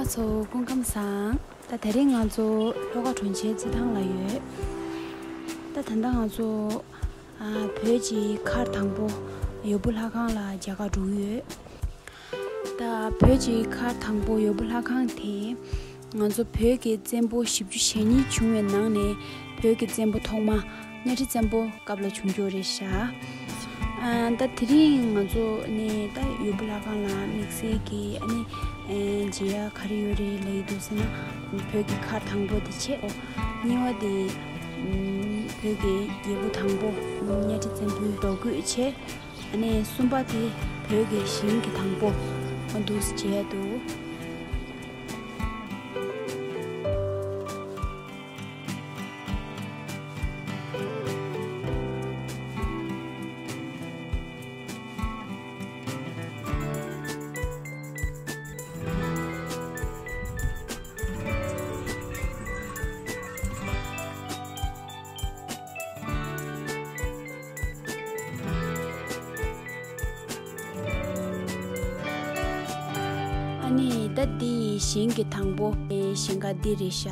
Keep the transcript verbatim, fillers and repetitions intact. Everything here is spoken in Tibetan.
ཚོ་སྐུ་ཁམས་བཟང་། ད་དེ་རིང་ང་ཚོ་ལྷོ་ཁ་གྲོང་ཁྱེར་རྩེད་ཐང་ལ་ཡོད། ད་ད་ལྟ་ང་ཚོ་ཨ་བོད་ཀྱི་མཁར་དང་པོ་ཡོ་བུ་ལྷ་ཁང་ལ་མཇལ་ཁ་འགྲོ་གི་ཡོད། ད་བོད་ཀྱི་མཁར་དང་པོ་ཡོ་བུ་ལྷ་ཁང་དེ་ང་ཚོ་བོད་ཀྱི་བཙན་པོ་བཞི་བཅུ་ཞེ་གཉིས་བྱུང་བའི་ནང་ནས་བོད་ཀྱི་བཙན་པོ་ཐོག་མ་གཉའ་ཁྲི་བཙན་པོ་སྐབས་ལ་བྱུང་རྒྱུ་རེད་ཤག་ཨ་ད་དེ་རིང་ང་ཚོ་ནི་ད་ཡོ་བུ་ལྷ་ཁང་ལ་དམིགས་བསལ་གྱི་ཨ་ནི་ཨེ་མཇལ་ཡ་ག་རེ་ཡོད་རེད་ལབ་ཀྱི་འདུག་ཟེར་ན། བོད་ཀྱི་མཁར་དང་པོ་དེ་བྱས། གཉིས་པ་དེ་ཨམ་བོད་ཀྱི་རྒྱལ་པོ་དང་པོ་གཉའ་ཁྲི་བཙན་པོའི་རྡོ་བརྐོས་བྱས། ཨ་ནི་གསུམ་པ་དེ་བོད་ཀྱི་ཞིང་གི་དང་པོ་འདུག་སེ་མཇལ་ཡ་འདུག་ཨ་ནི་ད་འདི་ཞིང་གི་དང་པོ་ཞིང་ཁ་འདི་རེད་ཤག